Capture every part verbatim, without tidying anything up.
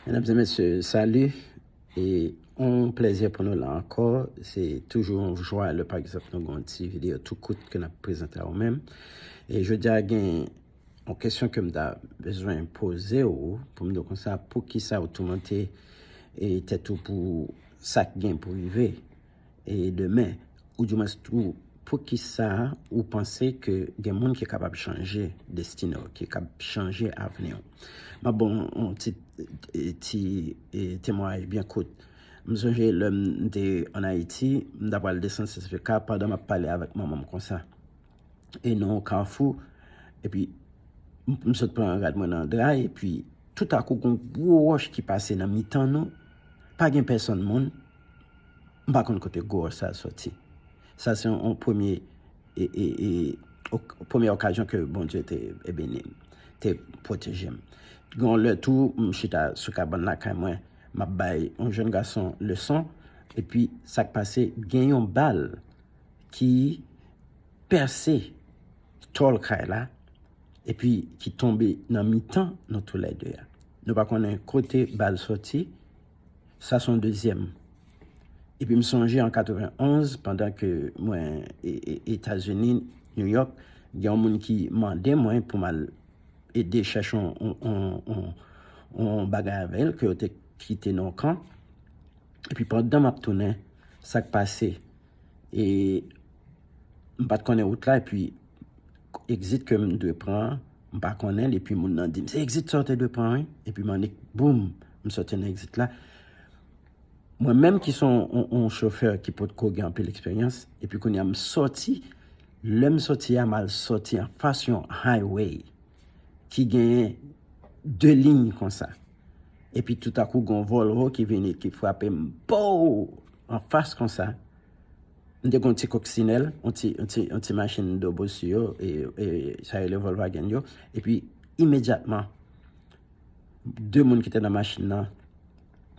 Medam e mesye, sali. E yon plezi pou nou la ankò. Se toujou yon jwa lè pa egzanp nou gen yon ti videyo tou kout ke n ap prezante a ou menm. E jodi a gen yon kesyon ke m ta bezwen poze w pou m di w konsa, poukisa ou toumante e tèt ou pou sa k gen pou rive e demen, ou dimwens tou, poukisa ou panse ke gen moun ki kapab chanje destine w, ki kab chanje avni w? M ap ba w yon ti, ti e, temwayaj byen kout. M sonje lè m te ann Ayiti, m ta pral desann sètifika pandan m ap pale avèk manman m konsa. E nan yon kafou, epi m, m sot pran rad mwen nan dra, epi toutakou gen yon gwo wòch ki pase nan mitan nou, pa gen pèsonn moun, m pa konn kote gwo wòch sa a soti. Sa se yon, yon premye, e, e, e, ok, premye okazyon ke Bondye te e beni m, te pwoteje m. Gen yon lè tou, m chita sou kabann lakay mwen, m ap bay yon jèn gason leson, epi sa k pase, gen yon bal ki pèse tòl kay la, epi ki tonbe nan mitan nou toulède a. Nou pa konnen kote bal soti, sa se yon dezyèm. Epi m sonje an katrevenonz, pandan ke mwen e, e, Etazini, New York, gen yon moun ki mande mwen pou m al ede chèche yon, yon, yon, yon, yon bagay avè l, ke yo te kite nan yon kan. Epi pandan m ap tounen, sa k pase, e m pa t konnen wout la, epi egzit ke m dwe pran, m pa konnen l, epi moun nan di m, "Se egzit sa w te dwe pran, wi." Epi m annik, boum, m soti nan egzit la. Mwen menm ki se yon, yon, yon chofè ki potko gen anpil eksperyans, epi kounye a m soti, lè m soti a, m al soti anfas yon highway ki genyen de liy konsa. Epi toutakou, gen yon Volvo ki vini, ki frape m, pow! Anfas konsa. M te gen yon ti koksinèl, yon ti, yon ti, yon ti machin dobosi yo, e, e sa rele Volkswagen yo. Epi, imedyatman, de moun ki te nan machin nan,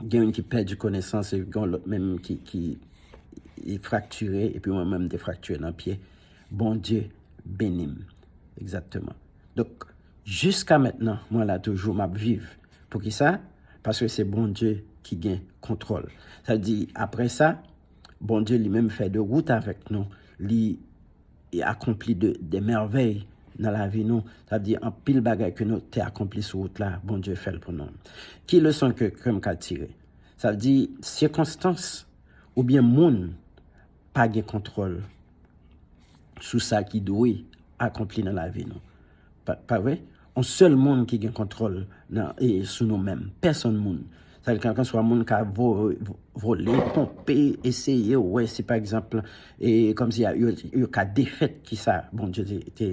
gen youn ki pèdi konesans, e gen yon lòt menm ki, ki e fraktire, epi mwen menm, m te fraktire nan pye. Bondye beni m. Egzakteman. Donk, jiska mentnan, mwen la toujou, m ap viv. Poukisa? Paske se Bondye ki gen kontwòl. Sa vle di, apre sa, Bondye li menm fè de wout avèk nou. Li akonpli de, de mèvèy nan lavi nou. Sa vle di, anpil bagay ke nou te akonpli sou wout la, Bondye fè l pou nou. Ki leson ke, ke m ka tire? Sa vle di, sikonstans oubyen moun pa gen kontwòl sou sa ki dwe akonpli nan lavi nou. Pa, pa vre? Yon sèl moun ki gen kontwòl nan, e, sou nou menm. Pèsonn moun. Sa vle di, kèlkanswa moun ka vo-, vo-, vole, ponpe, eseye wè si, pa egzanp, e, kòmsi yo, yo ka defèt kisa Bondye te, te,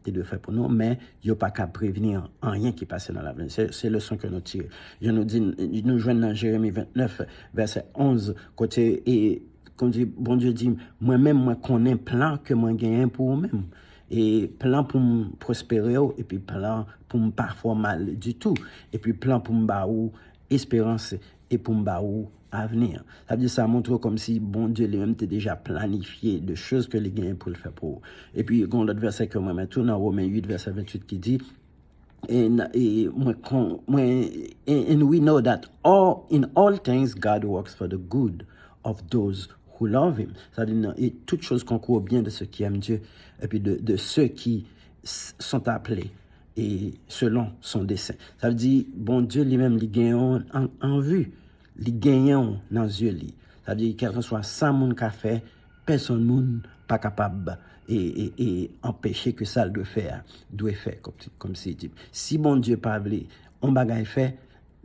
te dwe fè pou nou, men yo pa ka prevni anyen ki pase nan lavi. Se, se leson ke nou tire. Jan nou di, nou jwenn nan Jeremi vennèf, vèsè onz, kote, e, kòmsi Bondye di, "Mwen menm, mwen konnen plan ke mwen genyen pou ou menm. E plan pou m pwospere w, epi plan pou m pa fè w mal ditou, epi plan pou m ba ou esperans, e pou m ba ou avni." Sa vle di, sa montre w kòmsi Bondye li menm te deja planifye de choz ke li genyen pou l fè pou ou. Epi, gen yon lòt vèsè ke mwen renmen tou, nan Women uit, vèsè venntuit, ki di, e, n-, e mwen kon-, mwen, and, and we know that all, in all things, God works for the good of those who love him. Sa vle di, nan, e tout choz konkou au bien de ceux qui aiment Dieu, epi de, de ceux qui s-, sont appelés et selon son dessein. Sa vle di, Bondye li menm, li genyen w an, an vi. Li genyen w nan zye li. Sa vle di, kèlkanswa sa moun ka fè, pèsonn moun pa kapab e, e, e anpeche ke sa l dwe fè a, dwe fè, kòm, kòmsi di. Si Bondye pa vle yon bagay fè,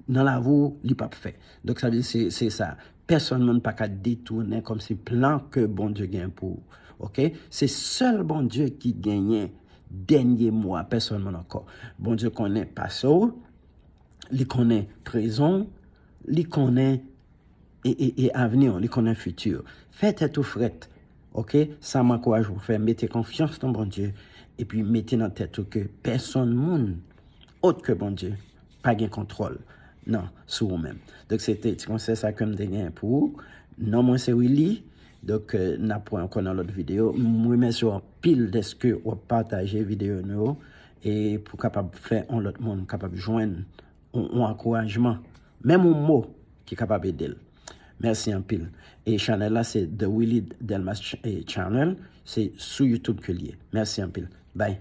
nan lavi w, li p ap fè. Donk, sa vle di, se, se sa. Pèsonn moun pa ka detounen kòmsi plan ke Bondye gen pou ou. Oke? Se sèl Bondye ki genyen dènye mo a, pèsonn moun ankò. Bondye konnen pase w, li konnen prezan w, li konnen e, e, e avni w, li konnen fiti w. Fè tèt ou frèt, oke? Sa m ankouraje w pou fè, mete konfyans nan Bondye, epi mete nan tèt ou ke pèsonn moun, ot ke Bondye, pa gen kontwòl, non, sou ou menm. Donk, se te ti konsèy sa ke m te gen pou ou. Non mwen se Willy. Donk, euh, n ap wè ankò nan lòt videyo. M remèsye w anpil dèske w ap pataje videyo nou yo, e pou kapab fè yon lòt moun kapab jwenn yon, yon ankourajman Menm yon mo ki kapab ede l. Mèsi anpil. E chanèl la se The Willie Delmas Ch- eh, Channel. Se sou YouTube ke l ye. Mèsi anpil. Bye.